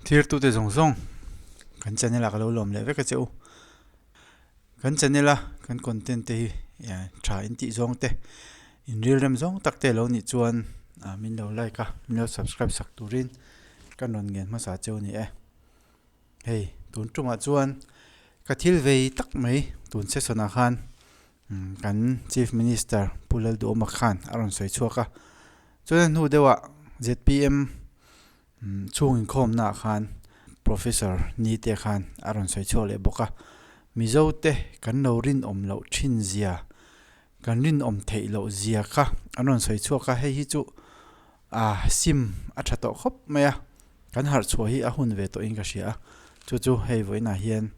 Thirtute zawng zawng kan channel ah ka lo lawm leh vek a che u. Kan channel a kan content te hi tha in tih zawng te in rilrem zawng tak te lo nih chuan min lo like a min lo subscribe sak turin ka rawn ngen hmasa cheu a ni e. Hei tun tumah chuan ka thil vei tak mai tun session ah khan kan chief minister Pu Lalduhawma khan a rawn sawi chhuak a chuan a hnu deuh ah zpm chhung inkhawmna ah khan professor Nite khan a rawn sawi chhuak leh bawk a Mizo te kan lo rinawm loh thin zia kan rinawm theih loh zia kha an rawn sawi chhuak a hei hi chu ah sim a tha tawh khawp mai a kan harh chhuah hi a hun ve tawhin ka hria a chu chu hei vawiinah hian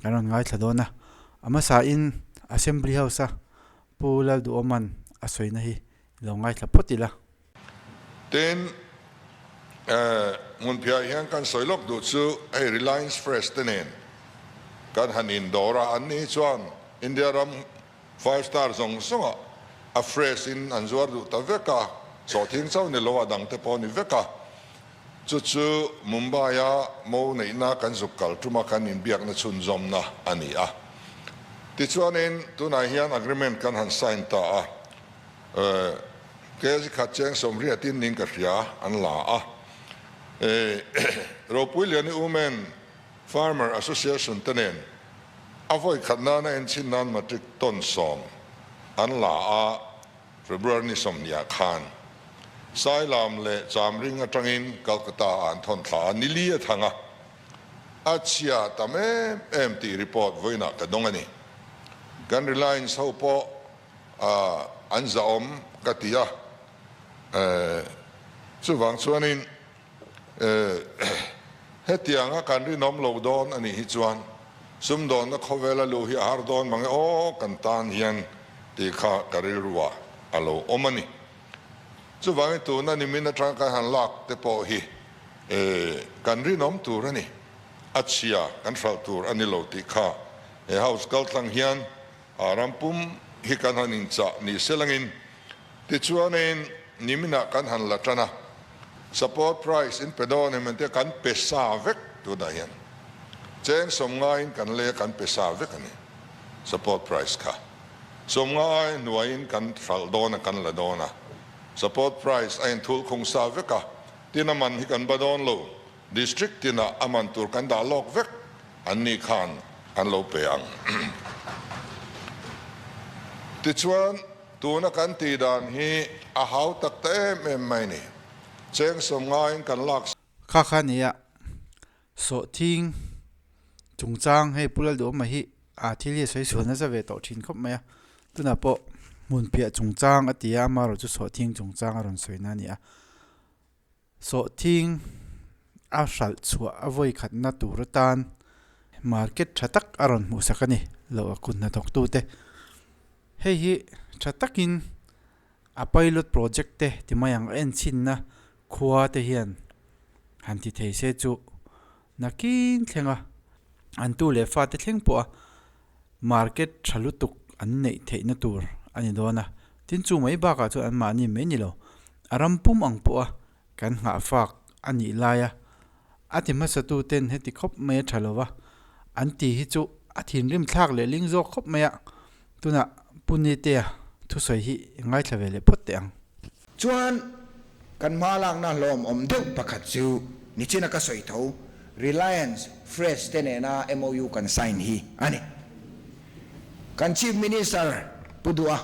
kan rawn ngaithla dawn a a hmasain assembly house a Pu Lalduhawman a sawina hi lo ngaithla phawt ila. Tin, hmunphiah hian kan sawi lawk duh chu hei Reliance Fresh te nen kan han indawr a, an ni chuan India ram Five star zawng zawngah a fresh in an zuar duh ta vek a, sawhthing chauh ni lo a dang te pawh ni vek a. Chu chu Mumbai a mo neihna kan zuk kal tuma kan inbiakna chhunzawmna a ni a. Tichuanin tunah hian agreement kan han sign ta a, kg khat cheng sawmriatin ning ka hria an la a. Ropui Liani Women Farmer Association te nen a vawi khat nana enchin nan matric ton 10 an la a, February ni 20 ah khan Sailam leh Chamring atangin Calcutta ah an thawn thla a, ni li a thang a, a chhia tam em em tih report vawiinah ka dawng a ni. Kan Reliance ho pawh an zahawm ka ti a, chuvang chuanin Hetianga kan rinawm lo dawn a nih hi chuan sumdawnna khawvela luh hi a har dawn mang e aw kan tan hian tih kha ka rilruah a lo awm a ni. Chuvangin tuna nimin atanga kan han lak te pawh hi kan rinawm tur a ni, a chhia kan hralh tur a ni lo tih kha he house kaltlang hian a ram pum hi kan han inchah ni selangin Tichuanin niminah kan han la tan a, support price in pe dawn em entia kan pe sa vek tunah hian cheng 90 in kan lei a kan pe sa vek a ni support price kha 90 hnuaiin kan hralh dawn a kan la dawn a support price a inthul khung sa vek a tin a man hi kan ba dawn lo district tinah a man tur kan dah lawk vek an ni khan an lo pe ang tichuan. Tuna kan tih dan hi a hau tak ta em em mai ni. Cheng 90 in kan lak. Kha kha nia sawhthing chungchang hei Pu Lalduhawma hi a thil hi a sawi sual nasa ve tawh thin khawp mai a. Tunah pawh hmunphiah chungchang a ti a, amaherawhchu sawhthing chungchang a rawn sawi na a ni a. Sawhthing a hralh chhuah a vawi khatna tur atan market tha tak a rawn hmuh sak a ni lo a kut hnathawk tute. Hei hi tha takin a pilot project te ti mai ang a enchhinna khua te hian han ti thei se chu nakin thleng a an tu leh fate thleng pawh a market tha lutuk an neih theihna tur a ni dawn a tin chu mai bakah chuan an mahni mai ni lo a ram pum ang pawh a kan nghah fak a nih lai a a ti hmasa tu ten heti khawp mai a tha lo va an ti hi chu a thinrim thlak leh ling zawk khawp mai a tunah Pu Nitea thusawi hi ngaithla ve leh phawt teh ang. Chuan kan hma lakna hlawmawm deuh pakhat chu nichina ka sawi tho Reliance Fresh te nena MOU kan sign hi a ni. Kan Chief Minister Pu Duha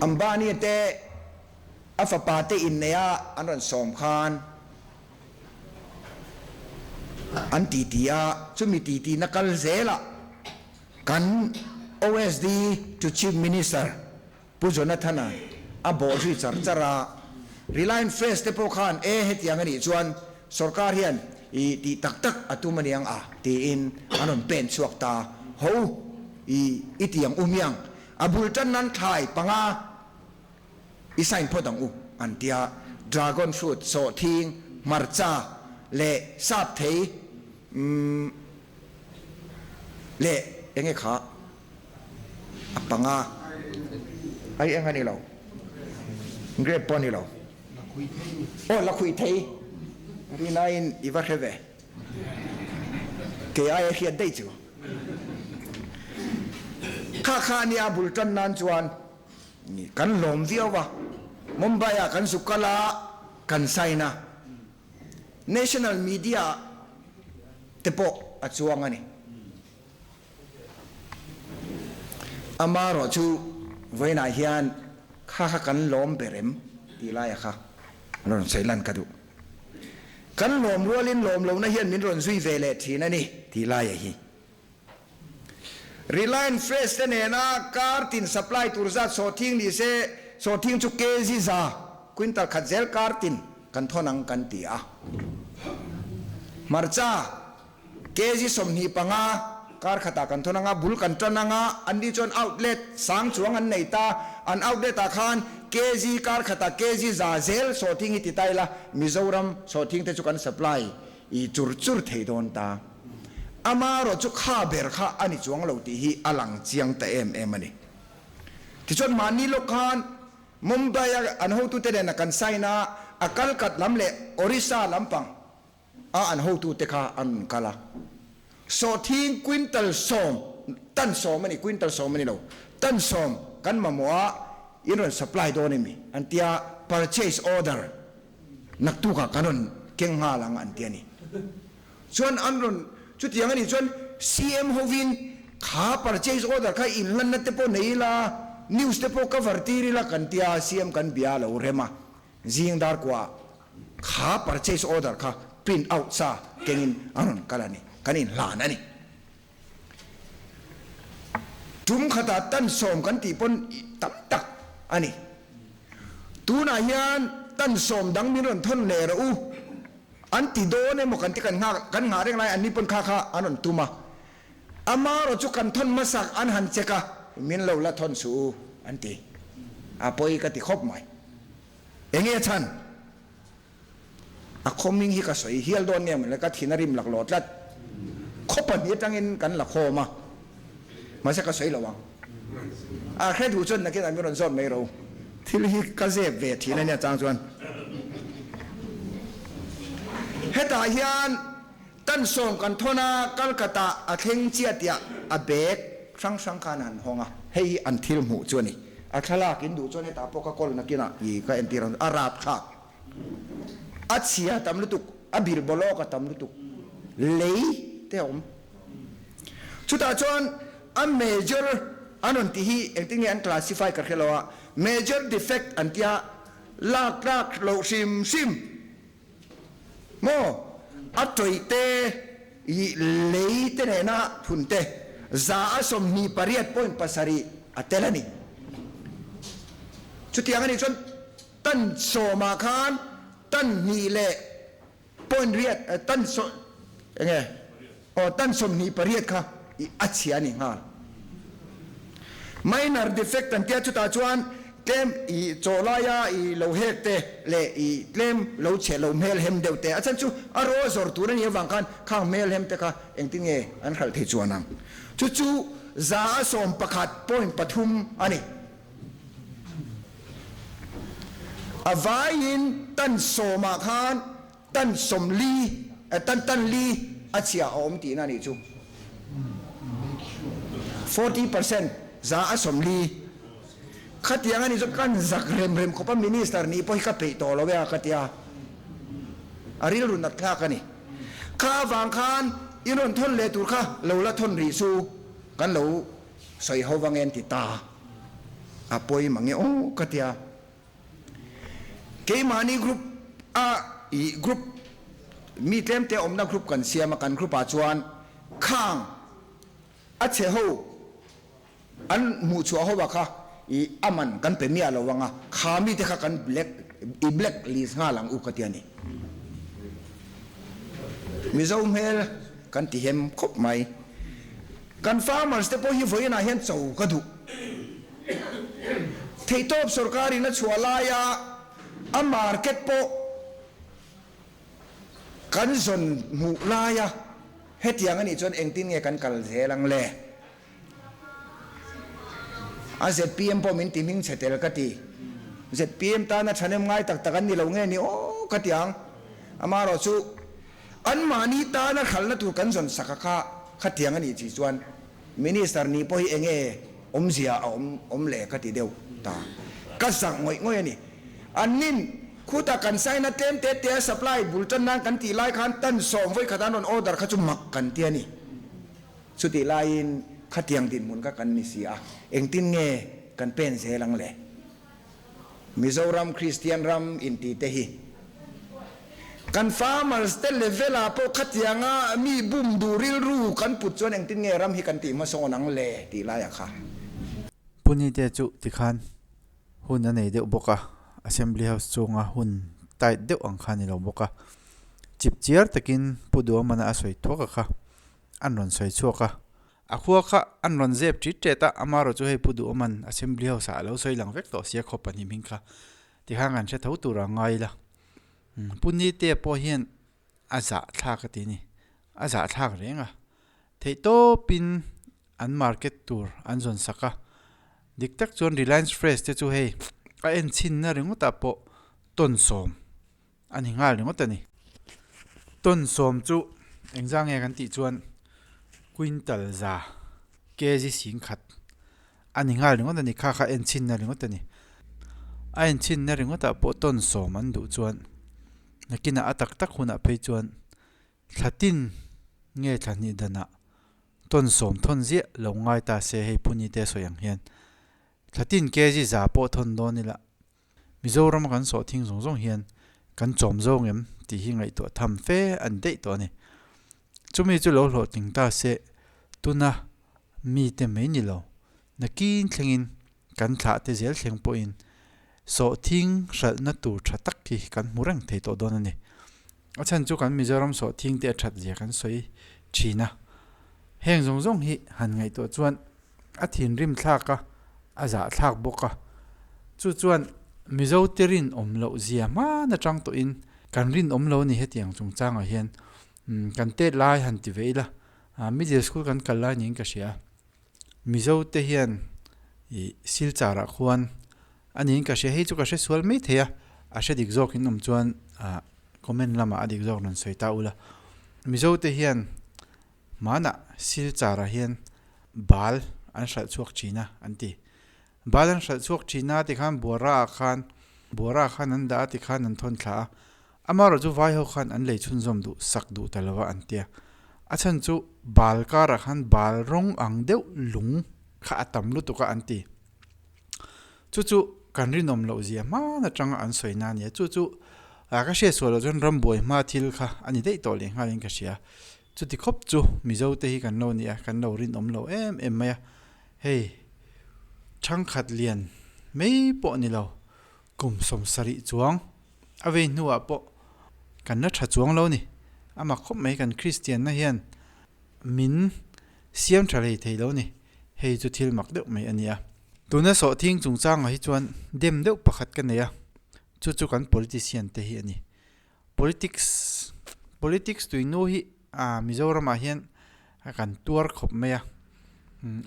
Ambani te a fapa te inneia an rawn sawm khan an titi a, chumi titi na kal zelah Kan OSD to Chief Minister Pu Jonathana a bawh zui char char a, Reliance Fresh te pawh khan e hetiang a nih chuan sorkar hian i tih tak tak a tum a niang a tiin an rawn pen chhuak ta ho i i ti ang u miang a bul tan nan thlai panga i sign phawt ang u an tia dragon fruit sawhthing hmarcha leh sap thei umm Leh enge kha a panga ai eng a ni lo grape pawh a ni lo aw lakhuih thei. Rinain i va hre ve. Kei aia hriat daih chu. Kha kha a nia bul tan nan chuan kan lawm viau a. Mumbai ah kan zuk kal a, kan sign a. National media te pawh a chuang a ni. Amarawh chu vawiinah hian kha kha kan lawm ber em tih laia kha rawn sawi lan ka duh. Kan lawm rualin lawm lohna hian min rawn zui ve leh thin a ni tih laia hi. Reliance Fresh te nena kar tin supply tur zat sawhthing ni se, sawhthing chu kg za, quintal khat zel kar tin kan thawn ang kan ti a. Hmarcha. Kg 25 kar khatah kan thawn anga, bul kan tan anga, an ni chuan outlet sang chuang an nei ta, an outlet ah khan kg kar khatah kg za zel sawhthing hi ti ta ila, Mizoram sawhthing te chu kan supply i chur chur thei dawn ta. Amarawh chu kha ber kha a ni chuang lo tih hi a lang chiang ta em em a ni. Tichuan mahni lawk khan Mumbai a an hotute nena kan sign a, a Kalkat lam leh Orissa lampang, a an hotute kha an rawn kal a. Sawhthing quintal sawm, tan sawm a ni, quintal sawm a ni lo, tan sawm kan mamawh a, in rawn supply dawn emi? an ti a, purchase order naktukah kan rawn keng nghal ang an ti a ni. Chuan an rawn, chutiang a nih chuan CM hovin kha purchase order kha inhlanna te pawh nei ila, news te pawh cover tir ila kan ti a, CM kan bia a lo rem a, zing dar kuah Kha purchase order kha print out sa kengin an rawn kal a ni, kan inhlan a ni. Tum khatah tan sawm kan tih pawn tam tak a ni. Tunah hian tan sawm dang min rawn thawn leh rawh u, an ti dawn emaw kan ti kan nghak kan nghah reng lai an ni pawn kha kha an rawn tum a. Amarawh chu kan thawn hmasak an han check a, min lo la thawn suh u an ti. A pawi ka ti khawp mai. Enge a chhan? A khawming hi ka sawi hial dawn nia mawle, ka thin a rim laklawh tlat. Khaw pahnih atangin kan la khawm a, mahse ka sawi lo ang. A hre duh chuan nakinah min rawn zawt mai ro. Thil hi ka zep ve thin a nia chang chuan. Hetah hian tan sawm kan thawn a, Calcutta a thleng chiah tiah a bag hrang hrang khan a han hawng a, hei hi an thil hmuh chu a ni. A thlalak in duh chuan hetah pawh ka kawl nakinah i ka entir ang, a rapthlak, a chhia tam lutuk, a bir bawlawk a tam lutuk, lei te a awm. Chutah chuan a major an rawn tih hi engtin nge an classify ka hre lo a, major defect an tia lak tlak loh hrim hrim maw a tawih te i lei te nena phun te 28.7 a tel a ni. Chutiang a nih chuan tan sawmah khan tan hnih leh point riat tan saw enge aw tan 28 kha i a chhia a ni nghal. Minor defect an tia chutah chuan tlem i chaw laia i lo hek te leh i tlem lo chhe lo hmel hem deuh te a chhan chu a raw zawr tur a nih avang khan khang hmel hem te kha engtin nge an hralh thei chuan ang. Chu chu 111.3 a ni. A vaiin tan sawmah khan tan sawmli tan tan li a chhia a awm tihna a nih chu. 40% 40%. Khatiang a nih chu kan zak rem rem khawp a minister nih pawh hi ka peih tawh lo e a ka tia. A rilru nat thlak a ni. Kha avang khan in rawn thawn leh tur kha lo la thawn rih chu kan lo sawi ho vang en ti ta. A pawi mange aw ka tia. Keimahni group a ih group mi tlemte awmna group kan siam a, kan group ah chuan khang a chhe ho an hmuh chhuah ho ah kha ih a man kan pe miah lo ang a, kha mite kha kan black i black list nghal ang u ka ti a ni. Mizo hmel kan ti hem khawp mai. Kan farmers te pawh hi vawiinah hian cho ka duh. Theihtawp sorkarin a chhuah laia a market pawh kan zawn hmuh laia hetiang a nih chuan engtin nge kan kal zel ang le? A zpm pawh min ti hming chhe tel ka ti. Zpm tana thahnem ngai tak tak an ni lo nge ni aw ka ti ang. Amaherawhchu, anmahni tana hralhna tur kan zawn sak a kha khatiang a nih chi chuan Minister nih pawh hi enge awmzia a awm awm le ka ti deuh ta. Ka zak ngawih ngawih a ni. Annin khutah kan sign a tlem te te a supply bul tan nan kan tih lai khan tan sawm vawi khat an rawn order kha chu mak kan ti a ni. Chutih laiin khatiang dinhmun kha kan ni si a, engtin nge kan pen zel ang le? Mizoram Kristian ram inti te hi kan farmers te level ah pawh khatianga mi bum duh rilru kan put chuan engtin nge ram hi kan tih hmasawn ang le tih lai ah kha. Punite chu tikhan hun a nei deuh bawk a, Assembly House chunga hun tight deuh ang kha a ni lo bawk a, chip chiar takin Pu Duamana a sawi thuak a kha an rawn sawi chhuak a. A khua kha an rawn zep ṭit ṭet a, amaherawh chu hei Pu Duhawman Assembly House ah a lo sawi lang vek tawh sia khawp a ni hming kha tikhan kan hre tho tur a ngai ila. Pu Nite pawh hian a zah thlak a ti ni, a zah thlak reng a, theihtawpin an market tur an zawn sak a, dik tak chuan Reliance Fresh te chu hei a enchhinna ringawtah pawh tawn sawm a ni nghal ringawt a ni. Tawn sawm chu engzah nge kan tih chuan quintal za kg sing khat a ni nghal ringawt a ni kha kha enchhinna ringawt a ni. A enchhinna ringawtah pawh tawn sawm an duh chuan nakinah a tak tak hunah phei chuan thla tin nge thla hnih danah tawn sawm thawn ziah lo ngai ta se hei Puni te sawi ang hian thla tin kg za pawh thawn dawn ila. Mizoram kan sawh thing zawng zawng hian kan chawm zawng em tih hi ngaihtuah tham fe an daih tawh a ni. Chumi chu lo hlawhtling ta se tuna mite mai ni lo, nakin thlengin kan thlah te zel thleng pawhin sawh thing hralhna tur tha tak hi kan hmu reng thei tawh dawn a ni. A chhan chu kan Mizoram sawh thing te a that zia kan sawi thin a, heng zawng zawng hi han ngaihtuah chuan a thinrim thlak a, a zah thlak bawk a. Chu chuan Mizo te rinawm loh zia hman atang tawhin kan rinawm lo a ni hetiang chungchangah hian kan tet lai han ti ve ila, middle school kan kal lai niin ka hria a. Mizo te hian ih Silchar ah khuan a niin ka hria, hei chu ka hre sual mai thei a, a hre dik zawk in awm chuan ah comment lamah a dik zawk rawn sawi ta ula. Mizo te hian Hmanah Silchar ah hian bal an hralh chhuak thin a an ti. Bal an hralh chhuak thin a tikhan Buara ah khan Buara ah khan an dah a tikhan an thawn thla a. Amaherawh chu vai ho khan an lei chhunzawm duh sak duh ta lo a an tia. A chhan chu bal karah khan bal rawng ang deuh lung kha a tam lutuk a an ti. Chu chu kan rinawm loh zia hman atanga an sawi na a nia. Chu chu ka hriat sual loh chuan rambuai hma thil kha a ni daih tawh leh nghalin ka hria. Chuti khawp chu Mizo te hi kan lo ni a, kan lo rinawm lo em em mai a. Hei thangkhat lian mai pawh ni lo, kum 70 chuang a vei hnuah pawh kan la tha chuang lo ni. A mak khawp mai kan Kristianna hian min siam tha hlei thei lo ni. Hei chu thil mak deuh mai a ni a. Tuna sawhthing chungchangah hi chuan dem deuh pakhat ka nei a, chu chu kan politician te hi a ni. Politics Politics tui nu hi ah Mizoram ah hian kan tuar khawp mai a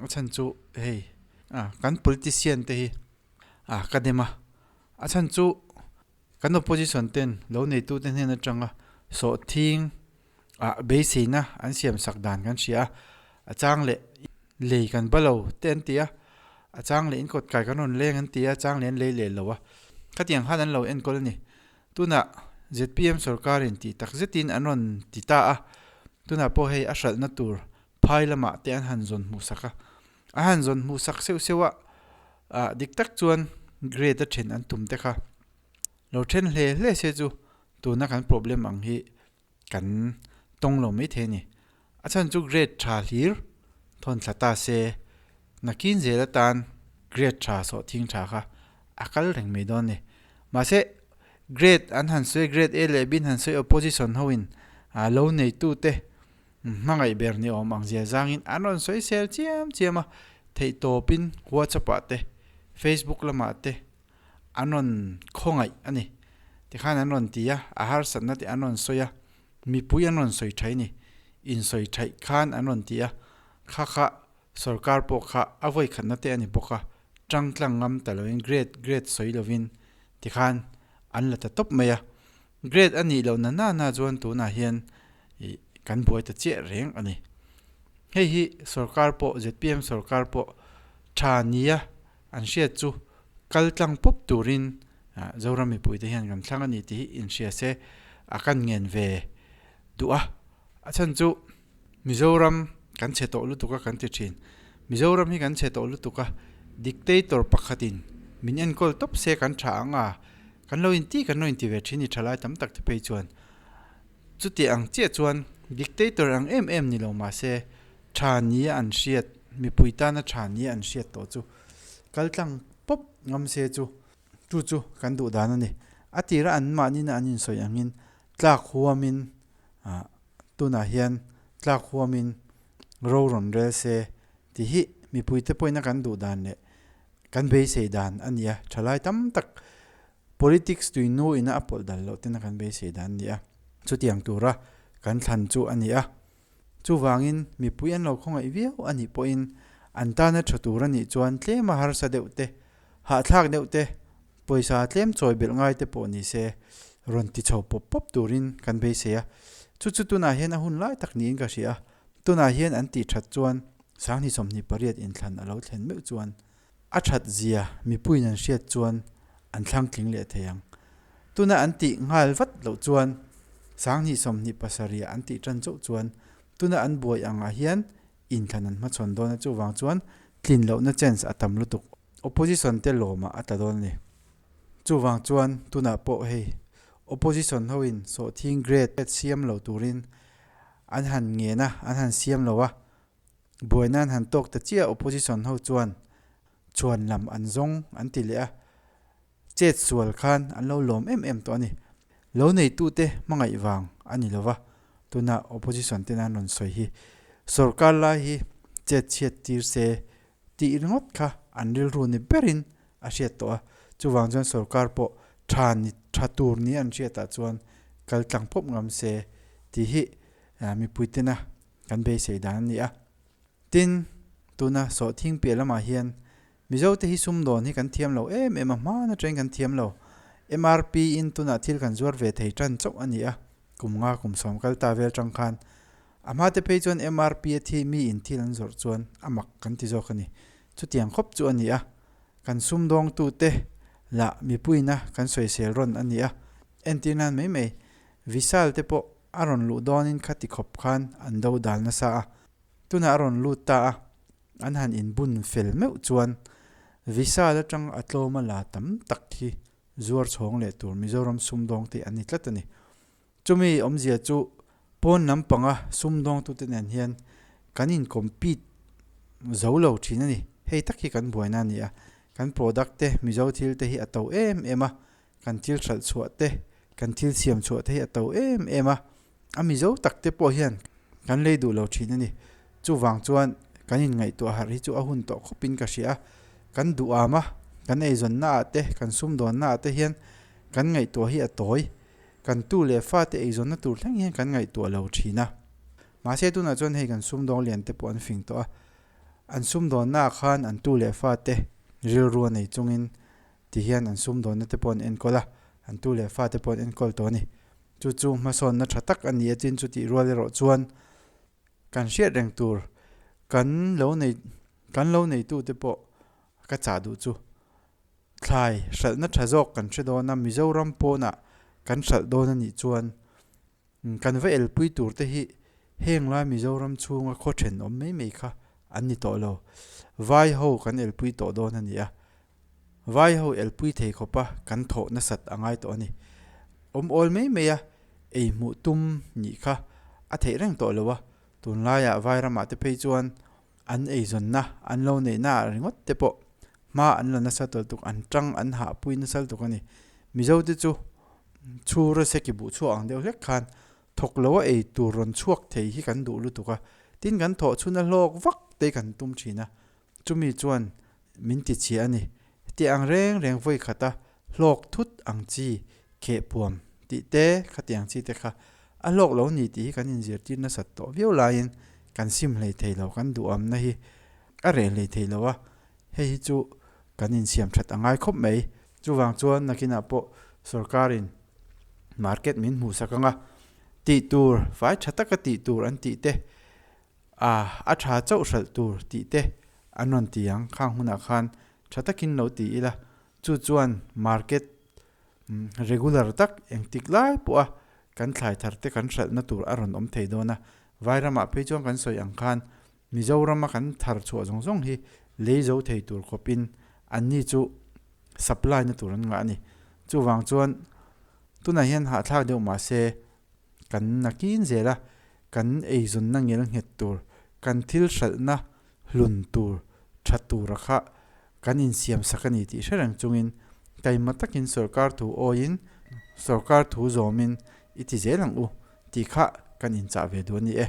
a chhan chu hei ah kan politician te hi ah ka dem a a chhan chu kan opposition ten lo neitu te hnen atanga sawhthing ah beiseina an siam sak dan kan hria a a chang leh lei kan ba lo te an ti a a chang leh in kawt kai kan rawn leng an ti a a chang leh an lei leh lo a khatiang khan an lo enkawl a ni. Tunah zpm sorkarin tih tak zetin an rawn ti ta a, tunah pawh hei a hralhna tur phai lamah te an han zawn hmuhsak a, a han zawn hmuhsak seuh seuh a, ah dik tak chuan grade a then an tum te kha lo then hle hle se chu tuna kan problem ang hi kan tawng lo mai thei a ni. A chhan chu grade tha hlir thawn thla ta se nakin zel atan grade tha sawh thing tha kha a kal reng mai dawn a ni. Mahse grade an han sawi grade A leh B an han sawi opposition ho in lo neitu te hmangaih ber ni awm ang zia zangin an rawn sawi sel chiam chiam a, theihtawpin WhatsApp ah te Facebook lamah te an rawn khawngaih a ni. Tikhan an rawn ti a, a harsatna te an rawn sawi a, mipui an rawn sawi thaih a ni. Insawi thaih khan an rawn ti a, kha kha sorkar pawh kha a vawi khatna te a ni bawk a, tang tlang ngam ta lovin grade grade sawi lovin tikhan an la ta tawp mai a. Grade a nih loh na na na chuan tunah hian ih kan buai ta chiah reng a ni. Hei hi sorkar pawh zpm sorkar pawh tha nia an hriat chu kal tlang pawp turin Zoram mipuite hian kan thlang a ni tih hi inhria se a kan ngen ve duh a. A chhan chu Mizoram kan chhe tawh lutuk a kan ti thin. Mizoram hi kan chhe tawh lutuk a, dictator pakhatin min enkawl tawp se kan tha ang a, kan lo inti kan lo inti ve thin i thalai tam tak te phei chuan. Chuti ang chiah chuan dictator ang em em ni lo mahse tha nia an hriat, mipui tana tha nia an hriat tawh chu kal tlang pawp ngam se chu chu chu kan duh dan a ni. A tira an mahnina an insawi angin tlak huamin ah tunah hian tlak huamin ro rawn rel se tih hi mipuite pawhin a kan duh dan leh kan beisei dan a ni a, thalai tam tak politics tui nu ina a pawlh dal loh tena kan beisei dan a ni a, chutiang tura kan thlan chu a ni a. Chuvangin mipui an lo khawngaih viau a nih pawhin an tana tha tur a nih chuan tlema harsa deuh te, hahthlak deuh te, Pawisa tlem chawi belh ngai te pawh ni se rawn ti chho pawp pawp turin kan beisei a. Chu chu tunah hian a hun lai tak niin ka hria a. Tunah hian an tih that chuan Sanghni 28 inthlan a lo thlen meuh chuan a that zia mipuiin an hriat chuan an thlang tling leh thei ang. Tuna an tih nghal vat loh chuan Sanghni 27 an tih tan chauh chuan tuna an buai angah hian inthlan an hmachhawn dawn a chuvang chuan tlin lohna chance a tam lutuk. Opposition te lawmah a tla dawn a ni. Chuvang chuan tunah pawh hei opposition hoin sawhthing grade siam lo turin an han ngen a, an han siam lo a, buaina an han tawk ta chiah opposition ho chuan chhuan lam an zawng an ti leh a, chet sual khan an lo lawm em em tawh a ni. Lo neitute hmangaih vang a ni lova, tuna opposition ten an rawn sawi hi sorkar lai hi chet chhiat tir se tih ringawt kha an rilru ni berin a hriat tawh a, chuvang chuan sorkar pawh tha ni tha tur ni an hriatah chuan kal tlang pawp ngam se tih hi mipui tena kan beisei dan a ni a. Tin, tuna sawhthing piah lamah hian Mizo te hi sumdawn hi kan thiam lo em em a, hman atangin kan thiam lo. MRP in tunah thil kan zuar ve thei tan chauh a ni a, kum nga kum sawm kal ta vel tang khan. A hma te phei chuan MRP a thi mi in thil an zawrh chuan a mak kan ti zawk a ni. Chutiang khawp chu a ni a, kan sumdawngtu te lah mipuina kan sawisel rawn a ni a. Entir nan mai mai, Vishal te pawh a rawn luh dawnin khati khawp khan an do dal nasa a, tunah a rawn lut ta a. An han inbun fel meuh chuan Vishal atang a tlawma la tam tak hi zuar chhawng leh tur Mizoram sumdawng te an ni tlat a ni. Chumi awmzia chu pawn lampanga sumdawngtute nen hian kan in compete zo lo thin a ni. Hei tak hi kan buaina a ni a, kan product te Mizo thil te hi a to em em a, kan thil hralh chhuah te, kan thil siam chhuah te hi a to em em a, A Mizo tak te pawh hian kan lei duh lo thin a ni. Chuvang chuan kan inngaihtuah harh hi chu a hun tawh khawpin ka hria a. Kan duham a, kan eizawnna ah te, kan sumdawnna ah te hian kan ngaihtuah hi a tawi. Kan tu leh fate eizawnna tur thleng hian kan ngaihtuah lo thin a. Mahse tunah chuan hei kan sumdawng lian te pawh an fing tawh a. An sumdawnna ah khan an tu leh fate rilru a nei chungin ti hian an sumdawnna te pawh an enkawl a, an tu leh fate pawh an enkawl tawh a ni. Chu chu hmasawnna tha tak a ni a, tin chutih rual erawh chuan kan hriat reng tur kan lo nei kan lo neitute pawh ka chah duh chu thlai hralhna tha zawk kan hre dawn a, Mizoram pawnah kan hralh dawn a nih chuan kan va elpui tur te hi heng lai Mizoram chhunga khaw thenawm mai mai kha an ni tawh lo, vai ho kan elpui tawh dawn a ni a. Vai ho elpui thei khawpa kan thawh nasat a ngai tawh a ni. Awm awl mai mai a, ei hmuh tum nih kha a theih reng tawh lo a, tunlaiah vai ramah te phei chuan an eizawnna an lo neihna ah ringawt te pawh hma an la nasa tawlh tuk, an tang an hahpui nasa lutuk a ni. Mizo te chu chhura seki buh chhuak ang deuh hlek khan thawk lo a ei tur rawn chhuak thei hi kan duh lutuk a, tin kan thawh chhun a hlawk vak te kan tum thin a, Chumi chuan min ti chhia a ni. Heti ang reng reng vawi khata hlawk thut ang chi kheh puam tih te khatiang chi te kha a hlawk lo ni tih hi kan inzirtir nasat tawh viau laiin kan sim hlei thei lo, kan duhamna hi a reh hlei thei lo a, hei hi chu kan insiam that a ngai khawp mai. Chuvang chuan nakinah pawh sorkarin. Market min hmuh sak anga tih tur, fai tha taka tih tur an tih te, ah a tha chauh hralh tur tih te an rawn ti ang. Khang hunah khan tha takin lo ti ila, chu chuan market regular tak engtik lai pawha kan thlai thar te kan hralhna tur a rawn awm thei dawn a. Vairamah phei chuan kan sawi ang khan Mizorama kan thar chhuah zawng zawng hi lei zo thei tur khawpin anni chu supply na tur an ngah a ni. Chuvang chuan tunah hian hahthlak deuh mah se kan nakin zel a, kan eizawnna ngel nghet tur, kan thil hralhna hlun tur tha tura kha kan insiam sak a ni tih hre reng chungin taima takin sorkar thu awiin sorkar thu zawmin i ti zel ang u tih kha kan inchah ve duh a ni e.